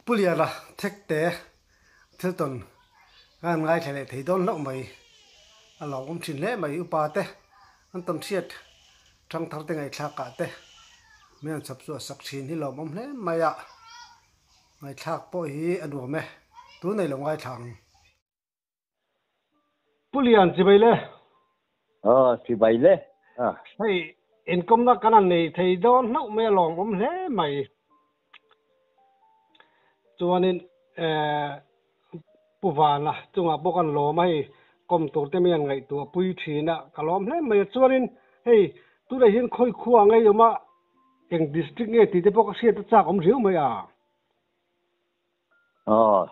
Pu Liana Thekte thil tawn ka han ngaithla leh thei dawn hlauh mai. A lawmawm thin hle mai upa te an tawn hriat thangthar te ngaihthlak ah te min han chhawp chhuah sak thin hi lawmawm hle mai a. Ngaihthlak pawh hi a nuam e. Tun ei lo ngaithla ang. Pu Lian chibai le. Aw chibai le. Hei inkawmna kan han nei thei dawn hlauh mai a lawmawm hle mai. Chuanin Pu Vana chungah pawh kan lawm a, hei kawm tur te mai an ngaihtuah pui thin a, ka lawm hle mai a. Chuanin hei tunah hian khawi khua ngei awm a, eng district nge tih te pawh ka hriat a chak awm riau mai a. Aw,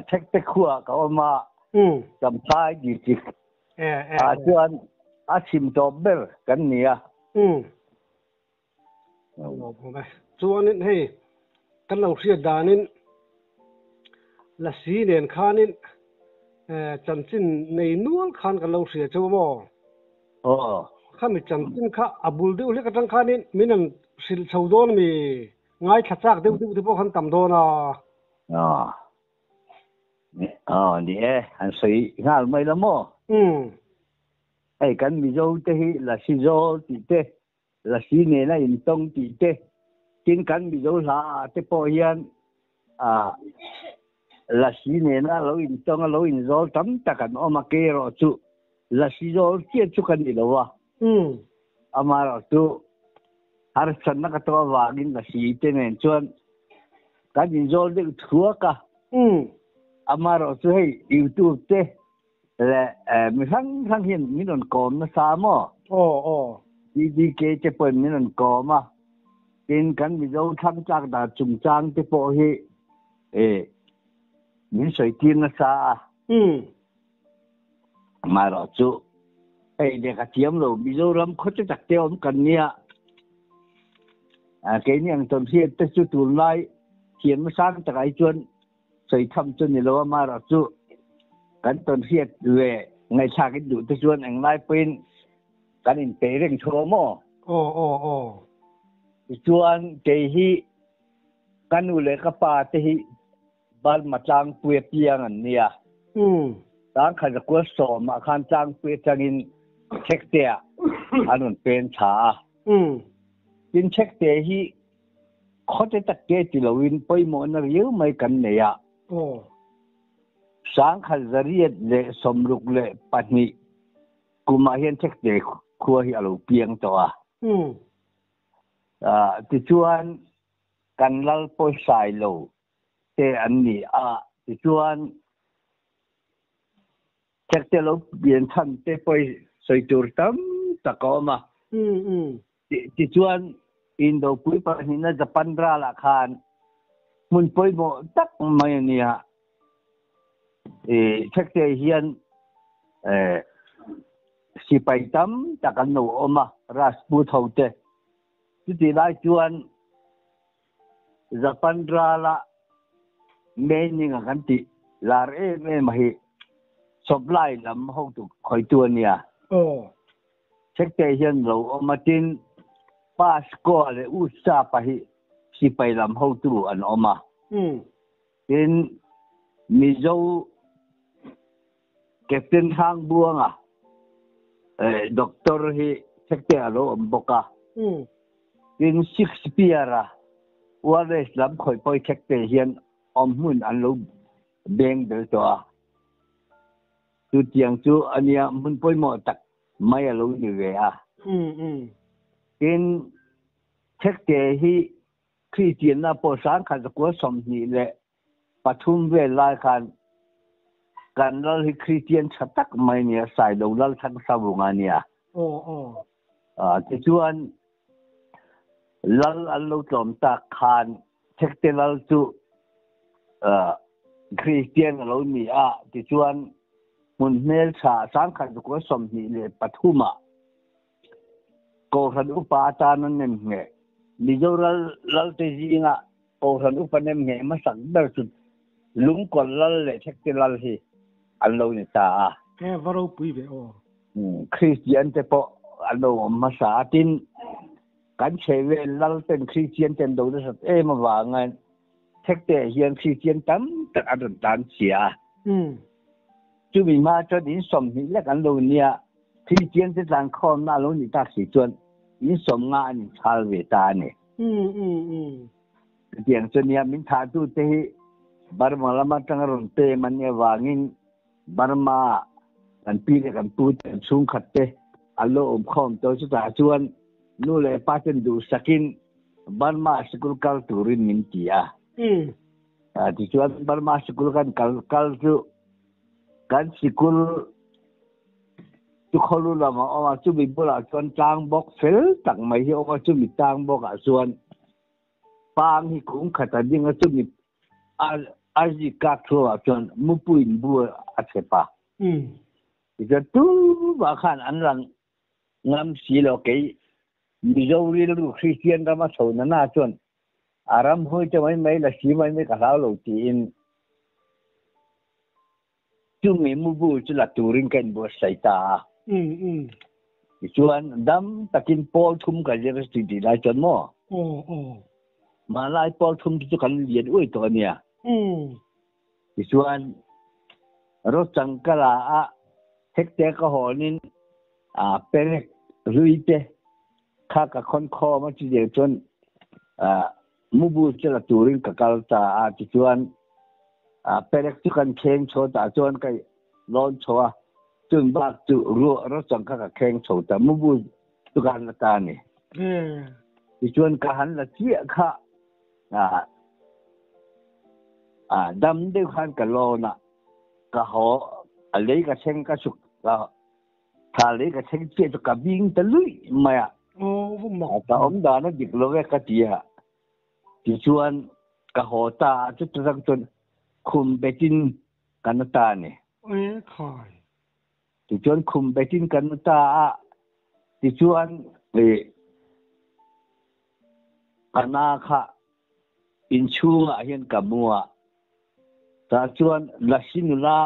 Thekte khua ka awm a, Champhai district ah chuan a chhim tawp ber kan ni a. Chuanin hei kan lo hriat danin Lasi nen khanin chanchin nei nual khan kan lo hria chu maw? Aw. Khami chanchin kha a bul deuh hlek atang khanin min an hrilh chho dawn ami ngaithla chak deuh deuh te pawh khan tam dawn a. Aw. Aw ni e, an sawi nghal mai la maw? Hei kan Mizo te hi Lasi zawl tih te Lasi nena intawng tih te, tin kan Mizo hla ah te pawh hian ah Lasi nena lo intawng a lo inzawl tam tak an awm a, kei erawh chu Lasi zawl chiah chu ka ni lo a, amaherawh chu harsatna ka tawh avangin Lasi te nen chuan kan inzawl deuh thuak a, amaherawh chu hei YouTube te Le mi hrang hrang hian min rawn kawm nasa maw? Aw aw. DDK te pawhin min rawn kawm a, tin kan Mizo thlang tlak dan chungchang te pawh hi min sawi tir nasa a. Amaherawh chu hei lehkha thiam lo Mizoram khawte tak te awm kan nia, keini ang tawnhriat te chu tunlai thiamna sang takah hi chuan Sawi tham chu ni lo a, amaherawh chu kan tawn hriat ve ngaihthlak in duh te chuan englai pawhin kan inpeih reng tho a maw? Aw aw aw. Tichuan kei hi ka nu leh ka pa te hi Burma tlangpui a piang an nia. Tlangkhat zakua sawmah khan tlangpui atangin Chhekte-ah an rawn pen thla a. Tin Chhekte hi Khawte tak te ti loin pawimawhna riau mai kan nei a. 1962 kumah hian Thekte khua hi a lo piang tawh a. Tichuan kan lal pawisai lo te an ni a. Tichuan Thekte lo pian chhan te pawi sawi tur tam tak a awm a. Tichuan, Indopui pahnihna Japan ralah khan hmun pawimawh tak mai a nia. Thekte hian sipai tam tak an lo awm a, Rajput hote. Chutih lai chuan Japan rala Manning a kan tih lar em em a hi supply lam hotu khawitu a nia. Thekte hian lo awm a, tin Pascoa leh Utsapa hi sipai lam hotu an awm a. Tin, Mizo Captain Hrangbuanga Doctor hi Thekte a lo awm bawk a. Tin, Shakespeare-a Wallace lam khawih pawh hi Thekte hian awm hmun an lo beng bel tawh a. Chutiang chu a nia hmun pawimawh tak mai a lo ni ve a. Tin, Thekte hi Kristianna pawh 1923 vel lai khan kan lal hi Kristian tha tak mai a nia, Sailo Lal Thangsavunga a nia. Tichuan, lal an lo tlawm tak khan Thekte lal chu Kristian a lo ni a, tichuan hmun hmeltha 1923 ah Kohhran upa atan an nem ngheh. Mizo lalte zinga Kohhran upa nem ngheh hmasak ber chu Lungkawlh lal leh Thekte lal hi an lo ni ta a. He va ropui ve aw. Kristian te pawh an lo awm hmasa a, tin kan chhehvel lal ten Kristian ten do nasat em avangin. Thekte hian Kristian tam tak an rawn tlan chhia a. Chumi hma chuan in 20 lek an lo nia, Kristian te tlan khawmna a lo nih tak si chuan in 50 an inchhal ve ta a ni. Chutiang chu nia min thahtute hi Burma lam atanga rawn pem an nih avangin Burma kan pi leh kan pu te an chhungkhat te an lo awm khawm tawh chutah chuan nu leh pa ten duhsakin Burma sikul kal turin min ti a. Tichuan Burma sikul kan kal kal chu kan sikul chu khawlu lam a awm a, chumi bulah chuan tlang bawk fel tak mai hi a awm a, chumi tlang bawkah chuan pang hi kung khat a ding a, chumi a zik kak thuah chuan mupuiin bu a chep a. Tichuan tumah khan an lang ngam si lo, kei Mizo rilru Kristian rama chho na na chuan a ram hawi te mai mai la si mai mai ka hlau lo tiin chumi mubu chu la turin ka inbuatsaih ta a. Tichuan dam takin pawl thum ka zir ti tih lai chuan maw? Hmanlai pawl thum te chu kan lian uai tawh a nia. Tichuan Rochangkala ah hekte ka hawnin perek hlui te kha ka khawn khawm a chutiang chuan mubu chu la turin ka kal ta a tichuan perek chu kan kheng chho ta chuan ka lawn chho a chun bak chu ro chang kha ka kheng chho ta mubu chu ka han la ta a ni tichuan ka han la chiah kha dam deuh khan ka lawn a ka haw a lei ka thleng ka chhuk ka Thla lei ka thleng chiah chu ka bing ta luih mai a. Ka awm dan a dik lo ve ka ti a. Tichuan ka haw ta a chuta tang chuan khum betin ka na ta a ni. Tichuan khum betin ka na ta a. Tichuan ka na kha inchhungah hian ka mu a. Tah chuan Lasi nula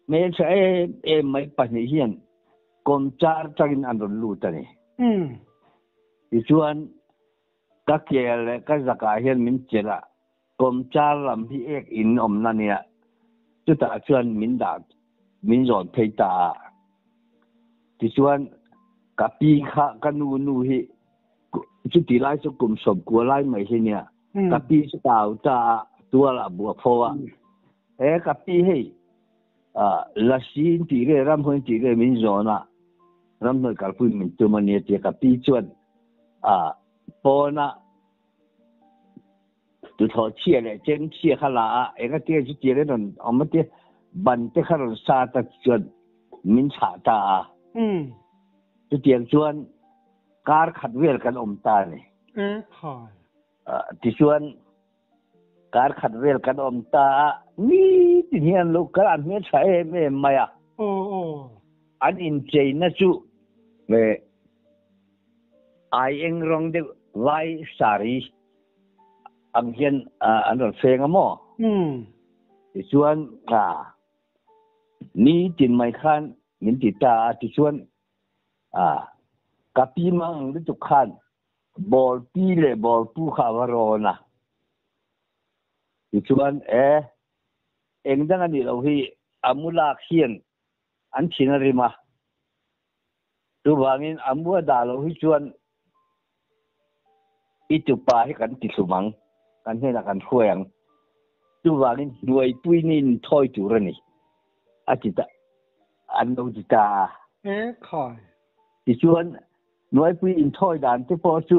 hmeltha em em mai pahnih hian kawmchar tangin an rawn lut a ni. Tichuan ka kel leh ka zakah hian min chelh a, kawmchar lam hi ek in awmna nia, chutah chuan min dah min zawn phei ta a. Tichuan ka pi kha ka nu nu hi chuti lai chu kum 90 lai mai hi nia, ka pi chu ka au ta a, tual a bua pho a. He ka pi hei lasi in tih ve ramhnuai in tih ve min zawn a, ramhnuai kalpui min tum a nia tia ka pi chuan pawna tuthlawh chhia leh chem chhia kha la a, enga tia chu tia rawn awm a tia ban te kha rawn sat a chuan min chhah ta a. Chutiang chuan kar khat vel kan awm ta a ni. Tichuan kar khat vel kan awm ta a, nitin hian lo kal an hmel tha em em mai a. An incheina chu ai eng rawng deuh vai sari ang hian an rawn feng a maw? Tichuan nitin mai khan min ti ta a, tichuan ka pi mang ang lutuk khan Ball pi leh ball pu kha a va rawn a. Tichuan, e, eng dang a nih loh hi, a mu lak hian an thin a rim a. Chuvangin a mu a dah loh hi chuan i tupa hi kan ti hlum ang, kan hnenah kan hruai ang. Chuvangin hnuaipui niin thawi tur a ni, a ti ta, an lo ti ta a. E, khai. Tichuan, Nuaipui inthawi dan te pawh chu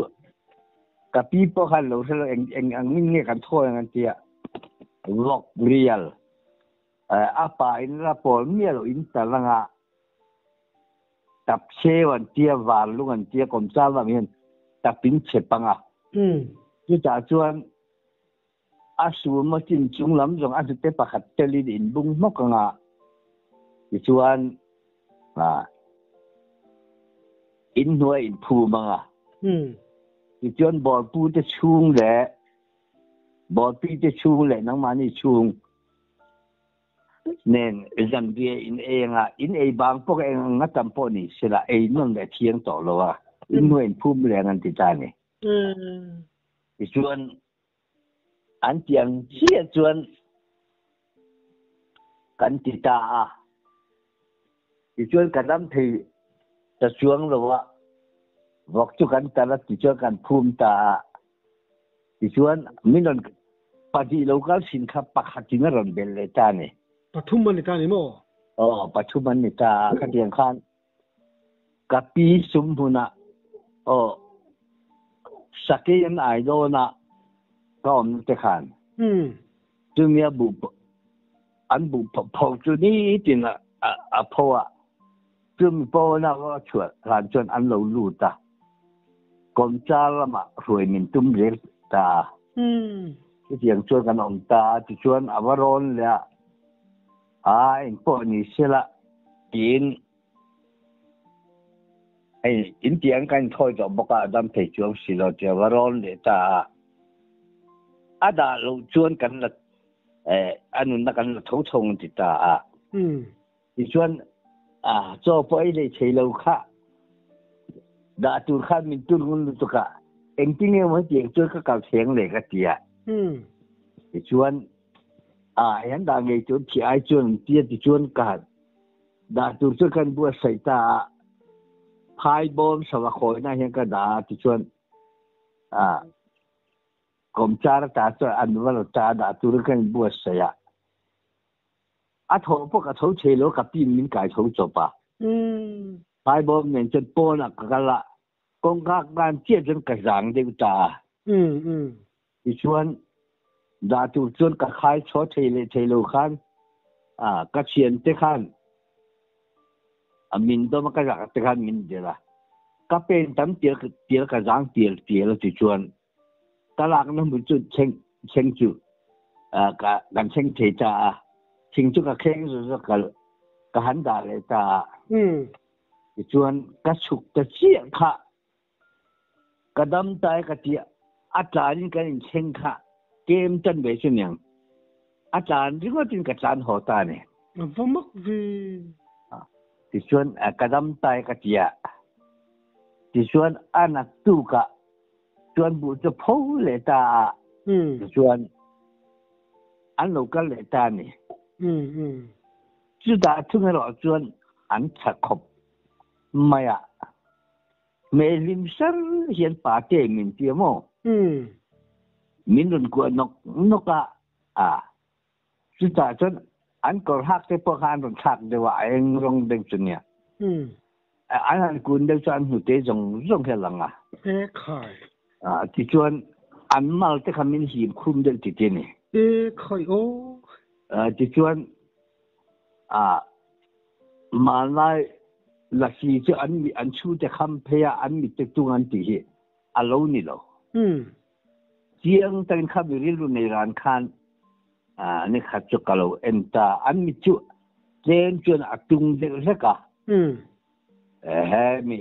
ka pi pawh khan lo hre lo eng eng ang in nge kan thawi ang an tia vawk rial a pa in la pawl miah lo in tal anga tap cheu an tia var lung an tia kawmchal vang hian tap in chep anga chutah chuan a sum a chin chung lam zawng a hnute pakhat telin in bung hmawk anga tichuan in hnuai in phum anga tichuan bawlpu te chhung leh bawlpi te chhung leh nangmahni chhung nen zanriah in ei anga in ei bang pawh eng anga tam pawh ni sela ei nawn leh thiang tawh lo a in hnuai in phum leh ang an ti ta a ni. Tichuan An ti ang chiah chuan kan ti ta a. Tichuan ka dam thei ta chuang lo a, vawk chu kan tal a tichuan kan phum ta a. Tichuan min rawn pahnih lo kal thin kha pakhatin a rawn belh leh ta a ni. Pathum an ni ta a ni maw? Aw, pathum an ni ta a, khatiang khan ka pi sum hmunah aw sakei an ai dawn a ka awmna te khan chumi a buh an buh pho chu nitin a pho a chumi pawna a chhuah hlan chuan an lo lut a kawmchar lamah hruai min tum zel ta a chutiang chuan kan awm ta a tichuan a va rawn leh a A engpawh ni sela tiin hei in tih ang kan inthawi tawh bawk a, a dam thei chuang si lo tia va rawn leh ta a. A dah loh chuan kan la eh a nunna kan la tho tho ang ti ta a. Tichuan a chaw pawh ei leh thei lo kha dah tur khan min tur ngun lutuk a, engtin nge maw hetiang chuan ka kal thleng leh ka ti a. Tichuan A hian dah ngei chuan thi ai chuan an tia ti chuan ka han dah tur chuan kan buatsaih ta a, phai bawm sava khawina hian ka dah a ti chuan a kawmchar ata chuan an va la ta a dah turin kan inbuatsaih a. A thawh pawh ka tho thei lo ka pin min kai tho chawp a. Phai bawm nen chuan pawnah ka kal a, kawngka kan chiah chuan ka zang deuh ta a. Tichuan, dah tur chuan ka khai chhaw thei leh thei lo khan ka thiante khan a min dawm a, ka zak te khan min del a. Ka pen tam tial tial ka zang tial tial a tichuan ka lakna hmun chu thleng thleng chu ka kan thleng thei ta a. Thing chu ka kheng zawk zawk ka ka han dah leh ta a. Tichuan ka chhuk ta chiah kha Ka dam ta e ka ti a tlan in kan inthleng kha kem tan ve chu niang. A tlan ringawt in ka tlan haw ta a ni. A va mak ve. Tichuan ka dam ta e ka ti a. Tichuan a naktuk ah chuan buh chu pho leh ta a. Tichuan an lo kal leh ta a ni. Chutah thung erawh chuan an tha khawp mai a. Hmehlim ser hian pate min ti a maw? Min rawn kuah nawk nawk a, a. Chutah chuan an kawr hak te pawh kha an rawn thlak deuh a, a eng rawng deuh chu nia. An han kun deuh chuan an hnute zawng zawng hi a lang a. E khai. A, tichuan an mal te kha min him khum deuh ti te ni. E khai aw. A, tichuan a, Hmanlai lasi chu an mi an chhute kham phei a, an mitte tung an tih hi a lo ni lo. Chiang takin kha mi rilru nei ran khan ni khat chu ka lo en ta. An mit chu tlem chuan a tung deuh hlek a. He mi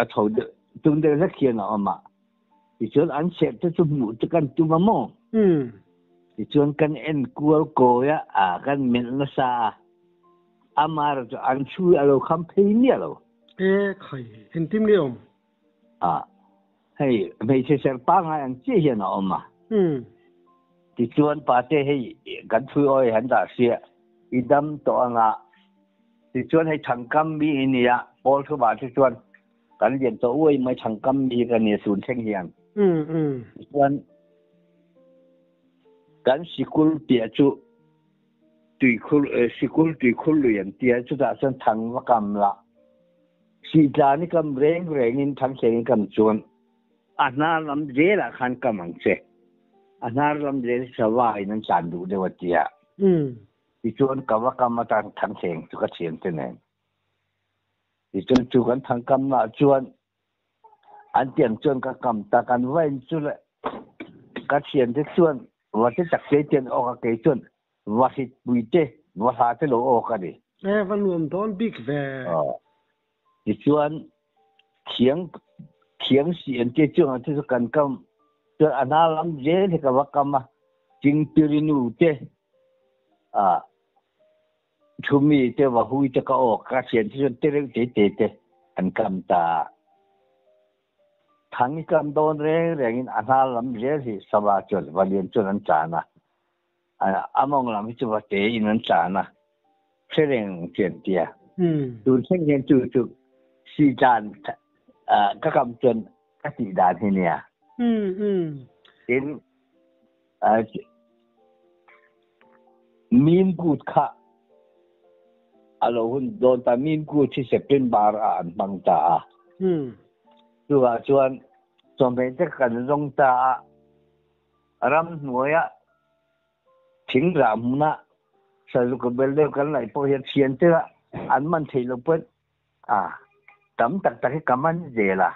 a tho deuh tung deuh hlek hian a awm a. Tichuan an serh te chu hmuh chu kan tum a maw? Tichuan kan en kual kawi a, a kan melh nasa a. Amah erawh chu an chhu a lo kham phei miah lo. E khai, engtin nge awm? A, hei hmeichhe serh pangngai ang chiah hian a awm a. Tichuan pate hei kan thui awi han dah sia, i dam tawh anga. Tichuan hei thangkam mi i nia, Paul thubah te chuan Kan lian tawh uai mai chhangkam mi hi ka ni a tun thleng hian. Tichuan kan sikul piah chu tuikhur sikul tuikhur lui an tia chutah chuan thang va kam la sihtlan i kam reng rengin thangthleng i kam chuan a hnar lam zelah khan kam ang che a hnar lam zel sava in an tlan duh deuh a tia tichuan ka va kam atan thangthleng chu ka thiante nen. Tichuan chu kan thangkamna ah chuan an tiang chuan ka kam ta kan vain chu le ka thiante chuan va te tak te tian awk a kei chuan va hrit pui te va hla te lo awk a ni. E va nuam dawn bik ve. Tichuan thiang thiang si an tia chuang ang te chu kan kam chuan a hna lam zel hi ka va kam a chingpirinu te a Thumi te va hui te ka awk ka thian te chuan te reuh te te te an kam ta. Thang i kam dawn reng rengin a hnar lam zel hi sava chuan va lian chuan an chan a, a mawng lam hi chu va te in an chan a, hre reng chian tia. Tun thleng hian chu chu si chan ka kam chuan ka tih dan hi nia. Tin, Mim kut kha a lo hun dawn ta. Mim kut hi September ah an hmang ta a. Chuvah chuan chawhmeh te kan zawng ta a, ramhnuaia thing rah hmuna sazuk bel deuh kan laih pawh hian thian te an man theih loh pawn a tam tak tak hi ka man zel a.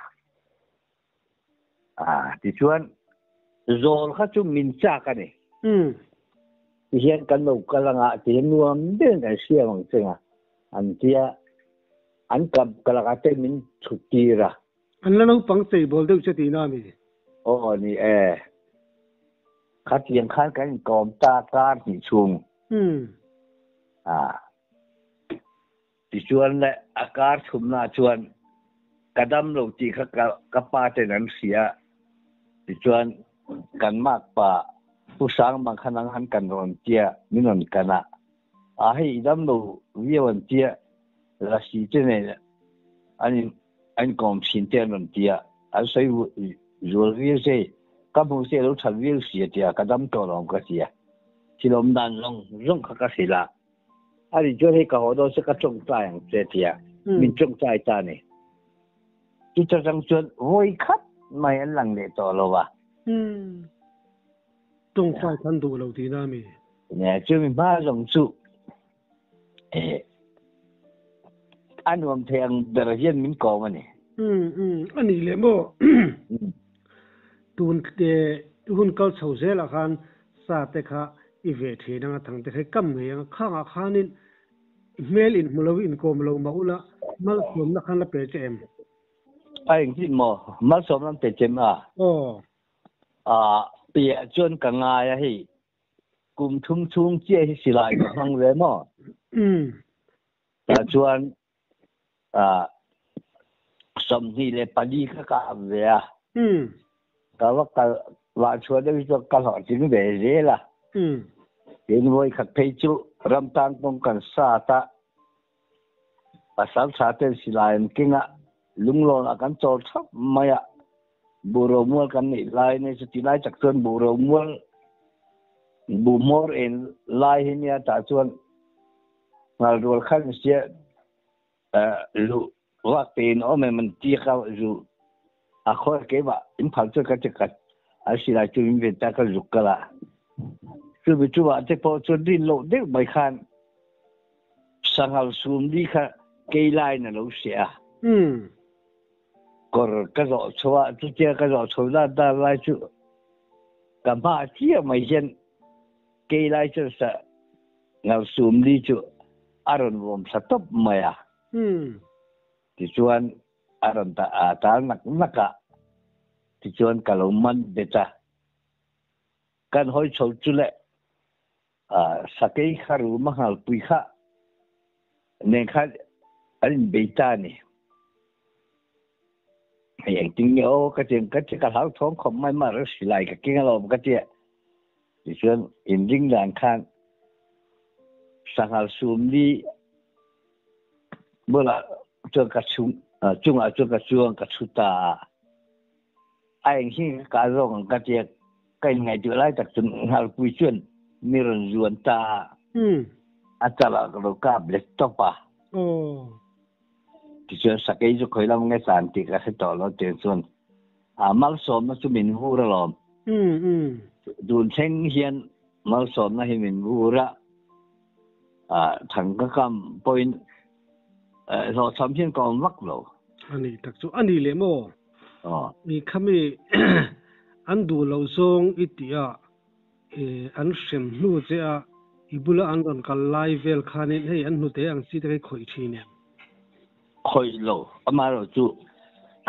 A tichuan zawl kha chu min chak a ni. Tihian kan lo kal anga tihian nuam deuhin kan hriam ang che nga an tia an kap ka lakah te min chhut tir a. An la naupang chei bawl deuh che tihna a ni. Aw ni e. Khatiang khan kan inkawm ta kar hnih chhung. A. Tichuan le a kar chhumna chuan ka dam lo tih kha ka pa ten an hria. Tichuan kan makpa Pu Sangmang kha nang han kan rawn tia min rawn kan a, a hei i dam lo viau an tia Lasi te nen an in an inkawm thin te an rawn tia an sawi zual viau che ka hmu che lo that viau si a tia ka dam tawh lo ang ka tia thil awm dan zawng zawng kha ka hrilh a. A nih chuan hei ka haw dawn se ka tawngtai ang che tia min tawngtai ta a ni. Chuta tang chuan vawi khat mai an lang leh tawh lo a. Tawngtai khan duh lo tihna a mi? Nia, chu mi hma zawng chu a nuam thei ang ber hian min kawm a ni. A nih leh maw? Tun hun kal chho zelah khan sa te kha i ve thin anga thang te kha i kam ngei anga khangah khanin i hmel in hmu lo i inkawm lo mah ula malsawmna khan la pe che em? A engtin maw malsawmna an pe che em a? Aw. A piah chuan ka ngai a hei kum thum chhung chiah hi silai ka hmang ve maw? Tah chuan 24 kha ka ap ve a. Ka va kal vah chhuah deuh hi chuan ka hlawhtling ve zel a. Tin vawi khat phei chu ram tan kawng kan sat a, pasal tha ten silai an keng a, lunglawn ah kan chawl thap mai a, buh romual kan neih lai nia chuti lai tak chuan buh romual buh hmawr en lai hi nia tah chuan ngal rual khan sia luh vak tein awm em an ti kha zu a khawi keimah in phal chuan ka ti ka an silai chu min ven ta ka zuk kal a chumi chungah te pawh chuan rin loh deuh mai khan sanghal sum li kha kei laiin a lo seh a kawr ka zawh chho a chutia ka zawh chho dan dan lai chu ka hma chiah mai hian kei lai chuan sa Ngal sum li chu a rawn vawm thla tawp mai a. Tichuan a rawn ta a tal nak nak a, tichuan ka lo man bet a. Kan hawi chho chu le sakei kha rum a ngalpui kha nen khan an inbei ta a ni. Hei engtin nge aw ka ti ka ti ka hlauthawng khawp mai mar silai ka keng alawm ka tia. Tichuan inring dan khan sanghal sum li bulah chuan ka chung chungah chuan ka chuang ka thu ta a. A eng hi ka kah zawk ang ka tia ka inngaihtuah lai tak chuan nghalpui chuan mi rawn zuan ta a. A chalah ka lo kap let tawp a. Tichuan sakei chu khawi lam nge tlan tih ka hre tawh lo tiang chuan a malsawmna chu min vur alawm. Tun thleng hian malsawmna hi min vur a, thang ka kam pawhin hlawhchham hian ka awm vak lo. A ni tak chu a ni leh maw? I khami an duh loh zawng i tih a an hrem hnu che a, i bula an rawn kal lai vel khanin hei an hnute ang chi te kha i khawih thin em? Khawih lo, amaherawh chu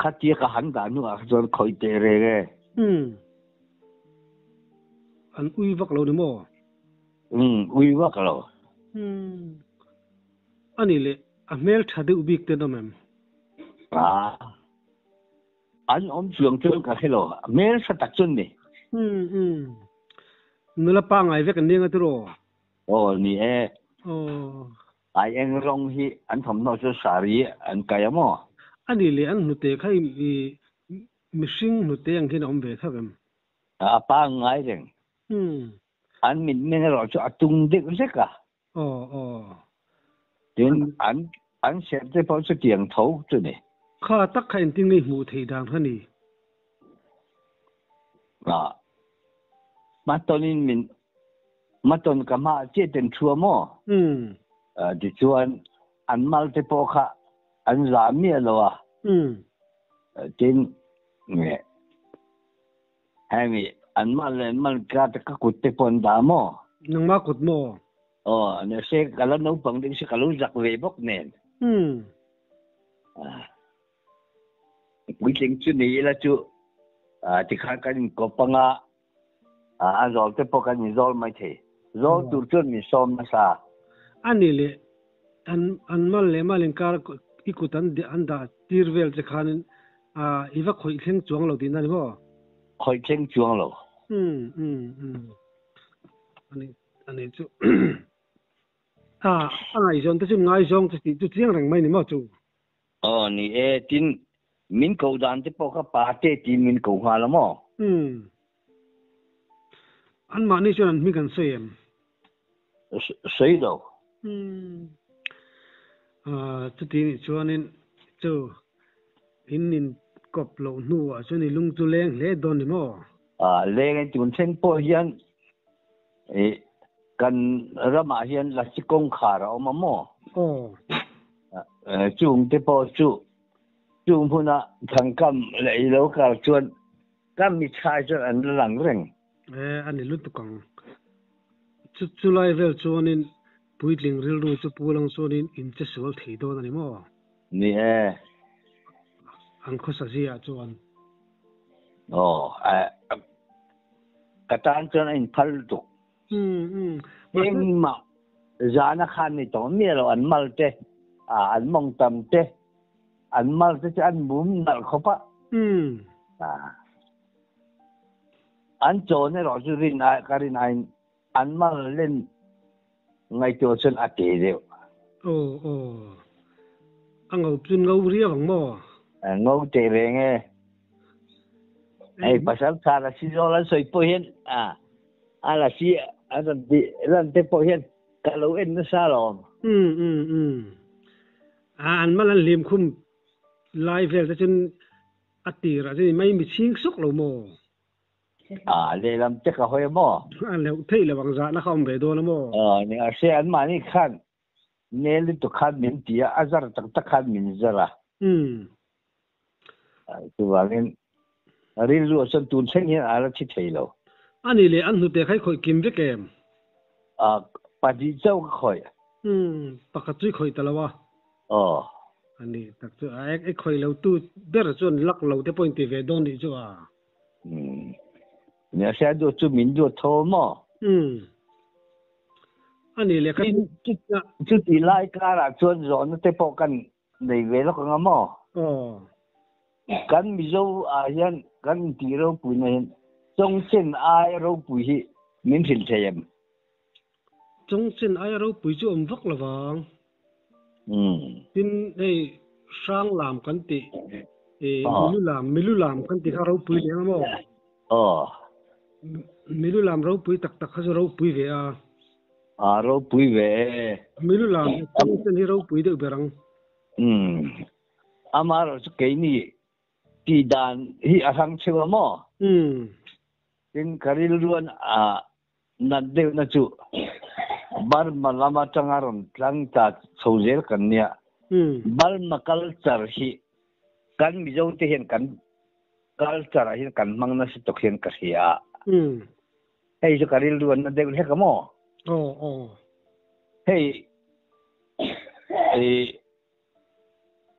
khatia ka han dah hnuah kha chuan khawih teh reng e. Umm. An ui vak lo ni maw? Umm, ui vak lo. Umm. A nih leh, a hmel tha deuh bik ten awm em? Ah. An awm chuang chuan ka hre lo, hmel hre tak chuan ni. Umm umm. Nula pangai vek an nia nga tiraw? Aw ni e. Aw. Ai eng rawng hi an thawmhnaw chu sari an kai a maw? A nih leh an hnute kha i mihring hnute ang hian a awm ve tho em? A pangngai reng. Umm. An mitmeng erawh chu a tung deuh zek a. Aw aw. Tin, an an serh te pawh chutiang tho chu ni. Kha tak kha engtin nge hmuh theih dan kha ni? Ah, hmatawnin min hmatawn ka hma chiah ten thu a maw? Umm. Tichuan, an mal te pawh kha an za miah lo a. Umm. Tin, nge hemi an mal leh an mal ka te ka kut te pawh an dah maw? Nangmah kut maw? Aw, nise ka la naupang deuh si ka lo zak ve bawk nen. Umm. Puitling chu ni ila chu tikhan kan inkawp anga a zawl te pawh kan inzawl mai thei. Zawl tur chuan min sawm nasa. A ni leh, an an mal leh mal inkar i kut an an dah tir vel che khanin i va khawih thleng chuang lo tihna ni maw? Khawih thleng chuang lo. Umm umm umm. A ni a ni chu. A a ngaihzawn te chu ngaizawng che tih chu chiang reng mai ni maw chu? Aw ni e, tin min ko dan te pawh kha pa te tiin min ko nghal a maw? Umm. Anmahni chuan an hming an sawi em? Sawi lo. Umm. Chuti nih chuanin chu in in kawp loh hnuah chuan i lung chu leng hle dawn ni maw? Leng in tun thleng pawh hian I kan ramah hian lasi kawngkhar a awm a maw? Aw. Chung te pawh chu chung hmuna thangkam leh i lo kal chuan ka mitthai chuan an la lang reng. E, a ni lutuk ang. Chu chulai vel chuanin puitling rilru chu pu lang chuanin in che sual thei dawn a ni maw? Ni e. An khawsa ziah chuan. Aw, Ka tan chuan a inphal lutuk. Engmah zana khan ni tawh miah lo, an mal te, an mawngtam te, an mal te chu an mum nalh khawp a. An chawn erawh chu rin ai ka rin aiin an mal len ngaihtuah chuan a te deuh. Aw aw. A ngo chu ngo riau ang maw? Ngo teh reng e. Hei pasal tha la si zawl an sawi pawh hian a a la si an rawn ti lan te pawh hian ka lo en nasa alawm. Um um um. A an mal an hlim khum lai vel te chuan a tirah chuan i mai mi chhing sawk lo maw? A lehlam te ka hawi a maw? A leuh theih lo ang zahna kha awm ve dawn a maw? Ni a hre anmahni khan nel lutuk khan min ti a, a zar tak tak khan min zar a. Um. Chuvangin rilru ah chuan tun thleng hian a la thi thei lo. A nih leh an hnute kha i khawih kim vek em? A, pahnih chauh ka khawih. Um, pakhat chu i khawih ta lo a. Aw. A nih tak chu a, i khawih lo tu ber chuan lak lo te pawh in ti ve dawn nih chu a. Um, nia hria duat chu min duat tho maw? Um. A nih leh kha chu chuti lai karah chuan zawhna te pawh kan nei ve lawk anga maw? Aw. Kan Mizo ah hian kan intih ropuina hian Chawngchen aia ropui hi min hrilh thei em? Chawngchen aia ropui chu awm vak lovang. Um. Tin, hei hrang lam kan tih, milu lam, milu lam kan tih kha ropui leh ang maw? Aw. Milu lam ropui tak tak kha chu ropui ve a. A ropui ve e. Milu lam Chawngchen hi ropui deuh ber ang. Um. Amaherawh chu keini tih dan hi a hrang cheu a maw? Um. Tin, ka rilruan a nat deuhna chu Burma lam atanga rawn tlang ta chho zel kan nia. Burma culture hi kan Mizo te hian kan culture ah hian kan hmang nasa tawk hian ka hria a. Hei chu ka rilru an na deuh hlek a maw? Hei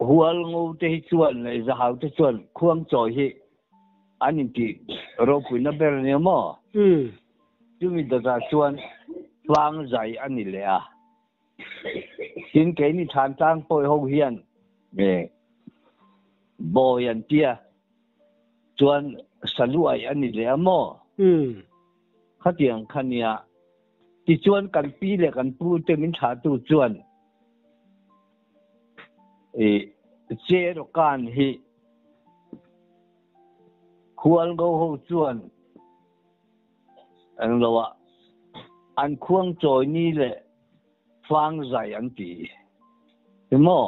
Hual ngo te hi chuan leh zahau te chuan khuangchawi hi an intih ropuina ber a nia maw? Chumi dawtah chuan tlang zai a ni leh a. Tin, keini Thantlang pawi ho hian bawi an tia. Chuan salu aih a ni leh a maw? Khatiang kha nia. Tichuan kan pi leh kan pu te min thlahtu chuan i Cherokan hi Khualngo ho chuan englo ah an khuang chawi ni leh fang zai an ti hi maw?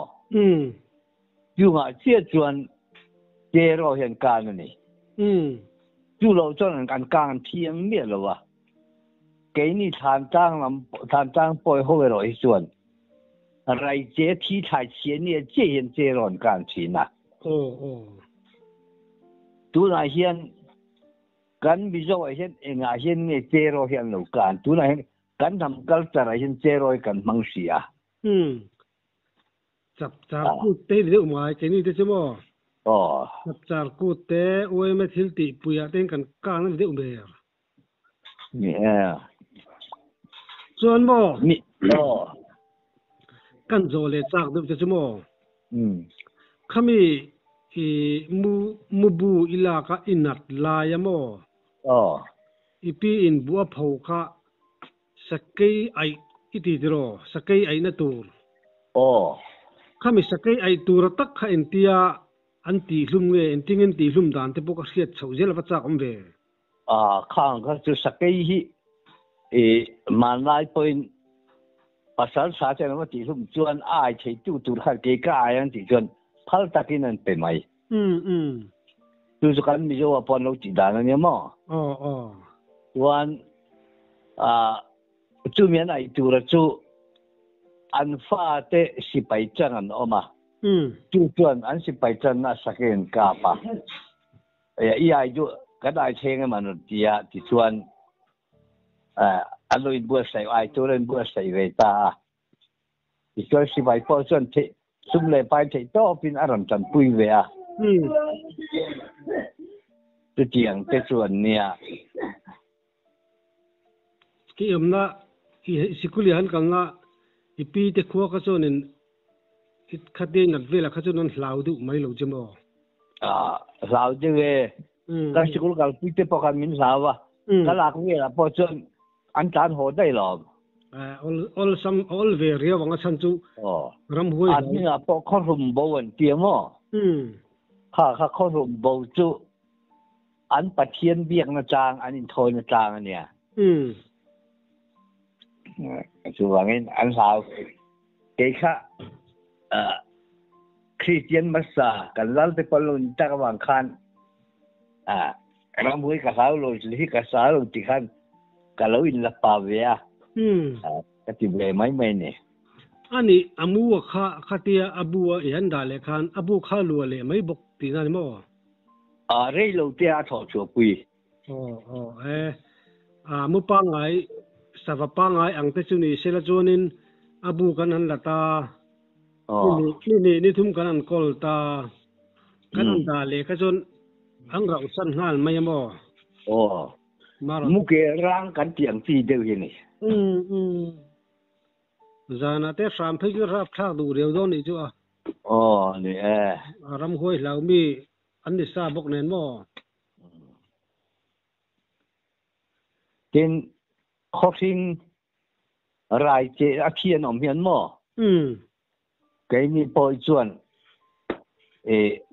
Chungah chiah chuan Cheraw hian kan a ni. Chu lo chuan an kang thiang miah lo a. Keini Thlantlang lam Thlantlang pawi ho erawh hi chuan Raiche thi thlai chhia nia chiah hian Cheraw an kang thin a. Tunah hian kan Mizo ah hian engah hian nge Cheraw hi an lo kan? Tunah hian kan hnam culture ah hian Cheraw hi kan hmang si a. Chap char kut te hi ni deuh mai, keini te chu maw? Aw. Chap char kut te UMA thil tih puiah te hian kan kang a ni deuh ber. Ni e. Chuan maw? Ni, aw. Kan zawh leh chak deuh te chu maw? Khami i mu mu bu i lak a i nat lai a maw? Aw. I pi in bu a pho kha Sakei aih i ti tiraw? Sakei aihna tur. Aw. Khami sakei aih tura tak kha entia an tihhlum nge, entingin tihhlum dan te pawh ka hriat chhoh zel a va chak awm ve. Aw, khang kha chu sakei hi i hmanlai pawhin pasal tha ten a va tihhlum chuan a ai theitu tur khan kei ka ai ang tih chuan phal takin an pe mai. Umm umm. Chu chu kan Mizo ah pawh an lo tih dan a nia maw? Aw aw. Chuan ah chumi an aih tura chu an fate sipai chang an awm a. Umm. Chu chuan an sipai channa a sak in kap a. I ai duh kan ai thleng em an rawn ti a tichuan an lo inbuatsaih ai tur a inbuatsaih ve ta a. Tichuan sipai pawh chuan theih sum leh pai theih tawpin a rawn tanpui ve a. Chutiang te chu an nia. Ki awmna i sikul i han kalna i pi te khua kha chuanin i khate nat velah kha chuan an hlau deuh mai lo che maw? Hlau deuh e. Kan sikul kalpui te pawh khan min hlau a. Ka lak velah pawh chuan An tlan haw daih lo. Awl sam awl ve riau ang a chhan chu ram huai hlai. A hmingah pawh khawhlum bo an ti a maw? Kha kha khawhlum bo chu an Pathian biakna tlang an inthawina tlang a nia. Chuvangin an hlau. Kei kha Kristian hmasa kan Lalte pawh lo ni tak avang khan Ramhuai ka hlau lo hi ka sa lo ti khan ka lo in la pa ve a. Ka ti ve mai mai ni. Ani a mu a kha khatia a bu a i han dah leh khan a bu kha lua leh mai bawk tihna ni maw? A rei lo te a thawh chhuah pui. Aw aw e. A mu pangngai sava pangngai ang te chu ni sela chuanin a bu kan han la ta. Ni hnih ni thum kan han kawl ta. Kan han dah leh kha chuan an rauh san nghal mai a maw? Aw. Muke rang kan tih ang chi deuh hi a ni. Umm umm. Zanah te hram phei chu rap thlak duh riau dawn nih chu a. Aw ni e. A ramhuai hlau mi an ni sa bawk nen maw? Tin, khawhring rai che a thi an awm hian maw? Umm. Keini pawh hi chuan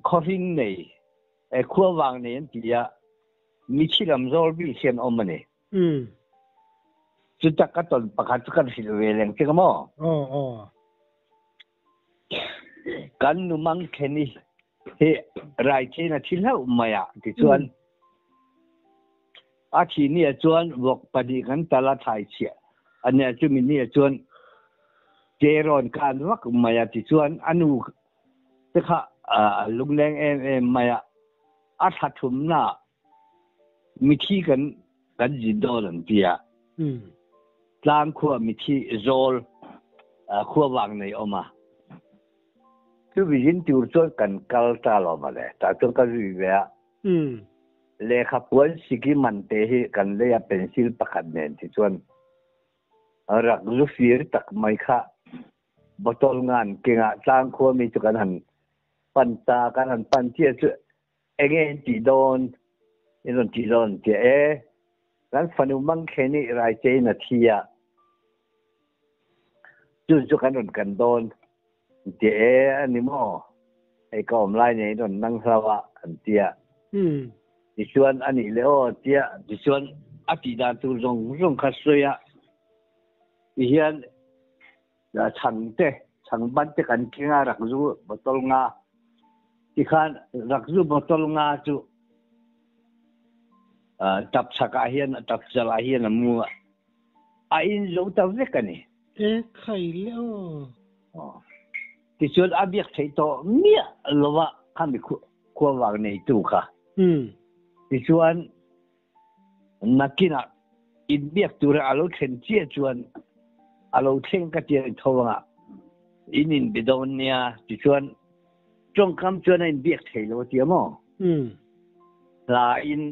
khawhring nei, khuavang nei an ti a, mithi lam zawl bik hian awm a ni. Chutak ka tawn pakhat chu kan hrilh ve leng che ka maw? Aw aw. Kan nu Mangkheni hi raithein a thi hlauh mai a tichuan a thi ni ah chuan vawk pahnih kan tal a thlai chhiah a nia chumi ni ah chuan Terawn kan vak mai a tichuan a nu te kha a lungleng em em mai a a thla thumna ah mithi kan kan zin dawn an ti a tlang khua mithi zawl khuavang nei awm a chumi zin tur chuan kan kal ta lo mawle tah chuan ka zui ve a lehkha puan siki man te hi kan lei a pencil pakhat nen tichuan rak zu fir tak mai kha bottle ngan kengah tlang khua mi chu kan han pan ta kan han pan chiah chu. Enge in tih dawn in rawn tih dawn tia e kan fanu Mangkheni Raichein a thi a chu chu kan rawn kan dawn tia e a ni maw hei ka awm lai nen in rawn nang hlau a an tia tichuan a nih leh aw tia tichuan a tih dan tur zawng zawng kha sawi a tihian Chhang te, chhang ban te kan keng a, rakzu bottle nga tikhan rakzu bottle nga chu tap chhak ah hian tap chal ah hian a mu a, a in zo ta vek a ni. E khai le aw. Tichuan a biak theih tawh miah lova khami khua vang neitu kha. Tichuan Nakinah inbiak tura a lo thlen chiah chuan a lo thleng ka tia tho anga in inbe dawn nia tichuan tawngkam chuan a inbiak thei lo a tia maw? Hla in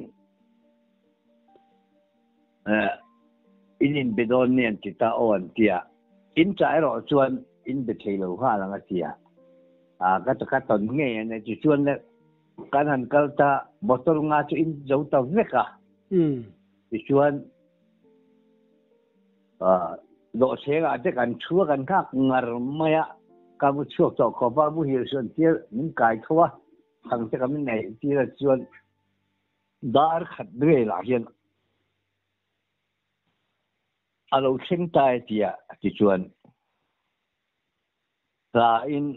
in inbe dawn nia an ti ta aw an tia in chah erawh chuan inbe thei lo nghal ang a tia ka ka tawn ngei a nia tichuan le Kan han kal ta, bottle nga chu in zo ta vek a. Tichuan dawhseng ah te kan thu a, kan nghak ngar mai a, ka mu chhuak tawh khawp a, muhil sawn tir min kai tho a, thang te ka min neih tir a chuan dar khat velah hian a lo thleng ta e tia tichuan hla in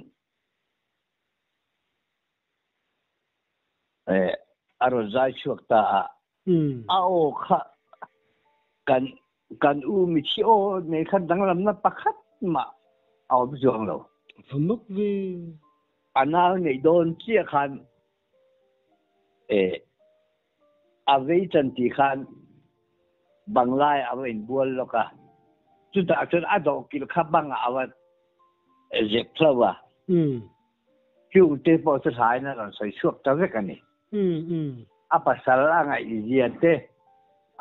A rawn zai chhuak ta a. A aw kha kan kan u mithi aw nei kha danglamna pakhat mah a awm chuang lo. Va mak ve. A nau neih dawn chiah khan a vei chan tih khan banglai a va inbual lawk a. Chutah chuan a dawhkilh kha bangah a va zep hlo a. Chung te pawh chu hlain a rawn sawi chhuak ta vek a ni. A pasal a ngaihzia te,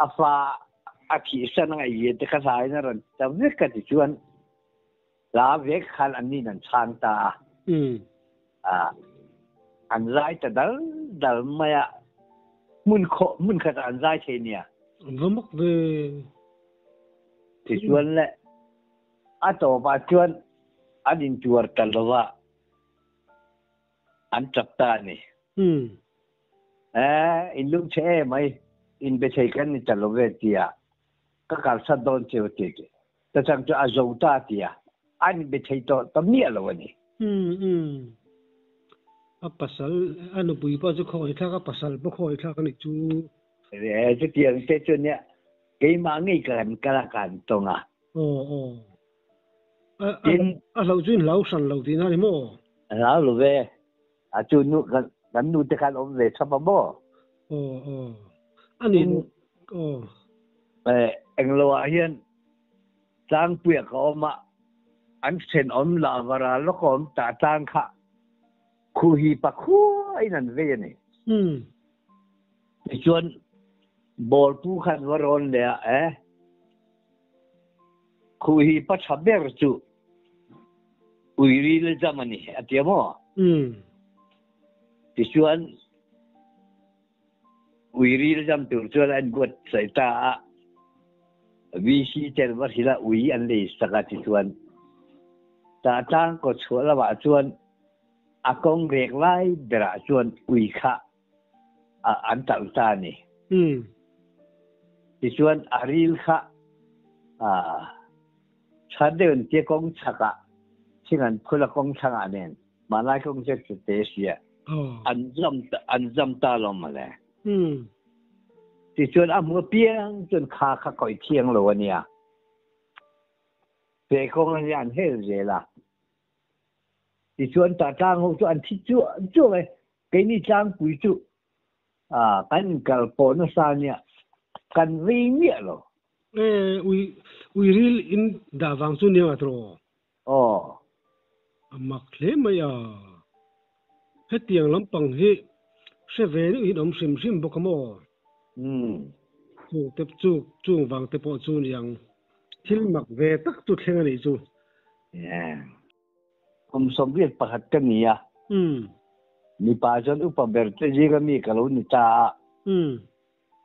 a fa a thihsan a ngaihzia te kha hlain a rawn ti ta vek a tichuan hla vek khan annin an chhang ta a. An zai ta dal dal mai a, hmun khawh hmun khatah an zai thei nia. Va mak ve. Tichuan le A tawpah chuan an intuar ta lo va, an tap ta a ni. Eh, in lung chhe em mai, inbe thei kan ni ta lo ve tia ka kalsat dawn cheu ti ta chang chu a zo ta tia an inbe thei tawh ta miah lo a ni. A pasal, a nupui pawh chu khawngaih thlak, a pasal pawh khawngaih thlak a nih chu. Eh, chutiang te chu nia keimah ngei ka han kal a, ka han tawng a. Aw aw. A a a hloh chu in hlau hran lo tihna a ni maw? A hlau lo ve. A chu nu kan kan nu te khan awm ve chhap a maw? Aw aw. A ni aw. Eh englo ah hian tlangpuia ka awm a, an thenawm lah vara lawk a awm tah tlang kha khu hi pakhua in an vei a ni. Tichuan bawlpu khan va rawn leh a eh. Khu hi pa tha ber chu uiri le jam a ni a tia maw? Tichuan uiri le jam tur chuan an buatsaih ta a, VC tel va hrilh a ui an lei sak a tichuan Tahtlang kaw chhuah lamah chuan a kawng rek lai berah chuan ui kha an talh ta a ni. Tichuan a ril kha tha deuh in tia kawng chhakah thing an phul a kawng thlangah nen hmanlai kawng chu chu te sia an zam an zam ta lo mawle. Tichuan a hmu apiang chuan kha kha khawih thiang lo a nia. Pe kawng hi an hel zel a. Tichuan Tahtlang ho chu an thi chuah chuah e. Keini tlangpui chu kan inkal pawh nasa nia kan vei miah lo. E, ui, ui ril in dah vang chu nia tawh. Aw. A mak hle mai a. Hetiang lampang hi hre ve deuh hian awm hrim hrim bawk a maw? Umm. Chung te chu, chung vang te pawh chu niang. Thil mak ve tak chu thleng a nih chu. Yeah. Kum 81 ka ni a. Mipa chuan upa ber te zinga mi ka lo ni ta a.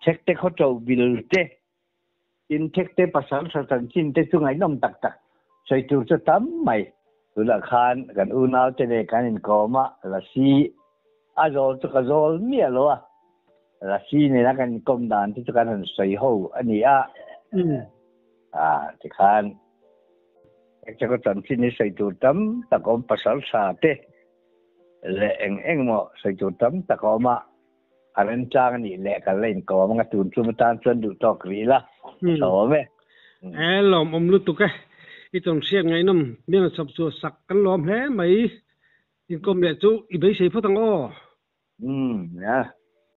Thekte khaw ṭo bil te, tin thekte pasal ṭha chanchin te chu ngaihnawm tak tak sawi tur chu tam mai. Tunah khan kan unau te nen kan inkawm a, Lasi a zawl chu ka zawl miah lo a, Lasi nena kan inkawm dan te chu kan han sawi ho a ni a. Tikhan thekte khaw chanchin hi sawi tur tam tak awm pasal ṭha te leh eng eng maw sawi tur tam tak a awm a. A remchang a nih leh kan la inkawm anga tun chum atan chuan duh tawk rih ila a tha awm e. E lawm awm lutuk e. I tawn hriat ngaihnawm mian chhawp chu sak kan lawm hle mai. Inkawm leh chu i beisei phawt ang aw. Umm nia.